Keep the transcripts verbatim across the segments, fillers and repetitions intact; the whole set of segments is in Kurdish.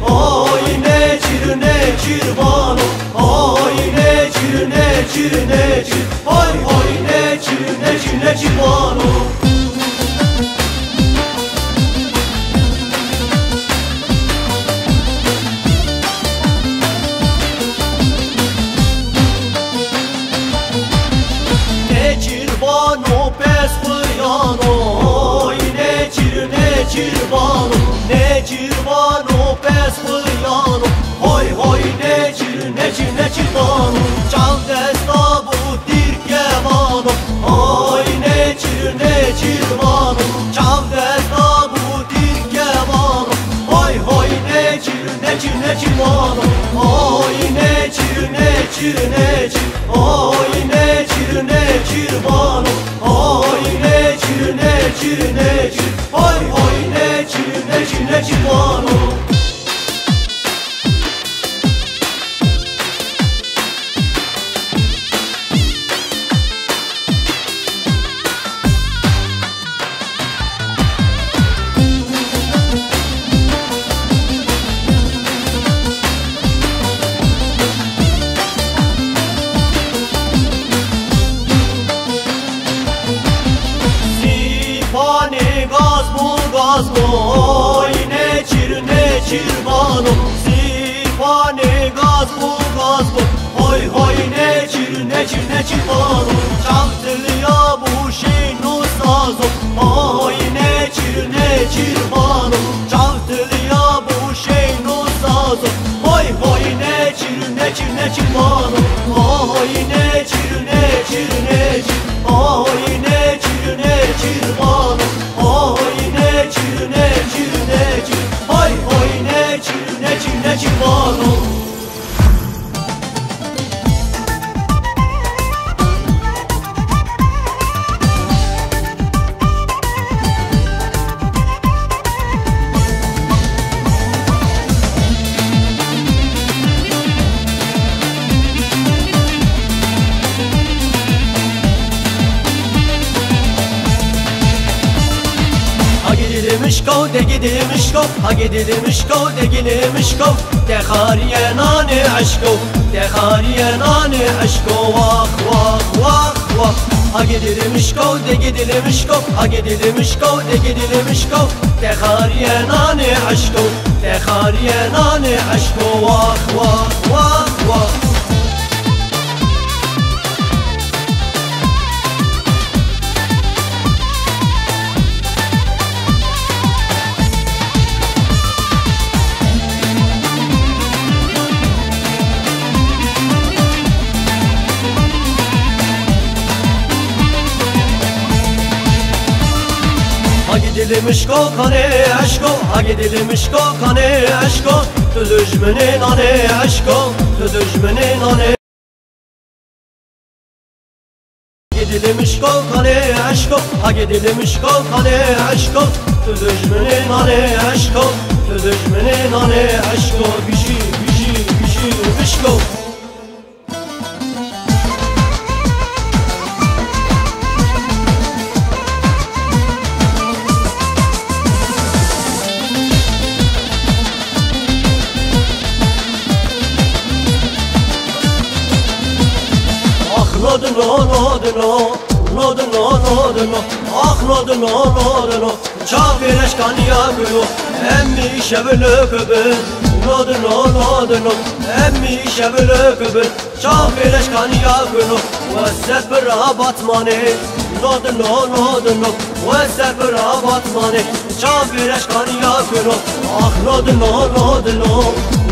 Ay neçir, neçir bano, ay neçir, neçir, neçir, ay, ay neçir, neçir, neçir bano. Neçir bano pez xuyano, ay neçir, neçir bano, neçir bano pez xuyano, hoy hoy neçir, neçir, neçir bano, çav desta bû tirke bano, ay neçir, neçir bano, çav desta bû tirke bano, hoy hoy neçir, neçir, neçir bano, ay neçir, neçir, neçir, ay neçir, neçir bano, ay neçir, neçir, neçir, ay, ay neçir, neçir, neçir bano. Sîpanê gaz bû, gaz bû, oy neçir, neçir bano. Sîpanê gaz bû, gaz bû, hoy hoy neçir, neçir, neçir bano. Çav tiliya bû şîn û sazo, oy neçir, neçir bano. Çav tiliya bû şîn û sazo, hoy hoy neçir, neçir, neçir bano. Oy neçir, neçir, neçir, oy neçir, neçir bano. Oy neçir, neçir, neçir, oy, oy neçir, neçir, neçir bano. Ha gidelim ışko, de gidelim ışko, ha gidelim ışko, de gidelim ışko. Te xariye nane eşko, te xariye nane eşko, wah, wah, wah, wah. Ha gidelim ışko, de gidelim ışko, ha gidelim ışko, de gidelim ışko. Te xariye nane eşko, te xariye nane eşko, wah, wah, wah, wah. Hagi dilim işko kanê eşko, hagi dilim işko kanê eşko, tu dijminê nanê eşko, tu dijminê nanê. Hagi dilim işko kanê eşko, hagi dilim işko kanê eşko, tu dijminê nanê eşko, tu dijminê nanê eşko, bijî, bijî, bijî, bişko. Ax nodino, nodino, nodino, nodino, ax nodino, nodino. Çavê reşkaniya guro, em îşev li ku bin. Nodino, nodino, em îşev li ku bin. Çavê reşkaniya guro, we ser pira Batmanê. Nodino, nodino, we ser pira Batmanê. Çavê reşkaniya guro, ax nodino, nodino,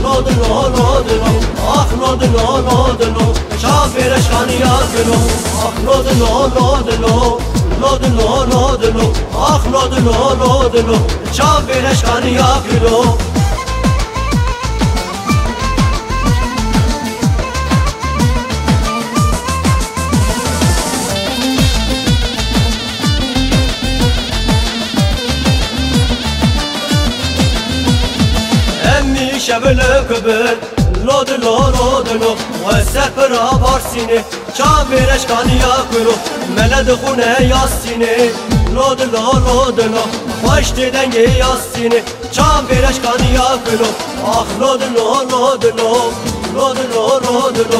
nodino, nodino, ax nodino, nodino. Çavê reşkaniya guro, ax nodino, nodino, nodino, nodino, ax nodino, nodino. Çavê reşkaniya guro. Em îşev li ku bin, lodino, lodino, we ser pira Barsînê. Çavê reşkaniya guro, mele dixwune Yasînê. Lodino, lodino, Paştê dengê Yasînê çavê reşkaniya kilo. Ax lo dilo, lo dilo, lo dilo, lo dilo.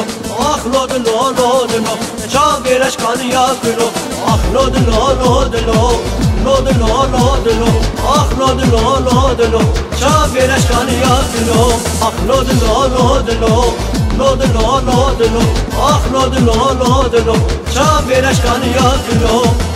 Ax lo dilo, lo dilo, çavê reşkaniya kilo. Ax lo dilo, lo dilo, lo dilo, lo dilo. Ax lo dilo, lo dilo, çavê reşkaniya kilo. Ax lo dilo, lo dilo, lo dilo, lo dilo. Ax lo dilo, lo dilo, çavê reşkaniya kilo.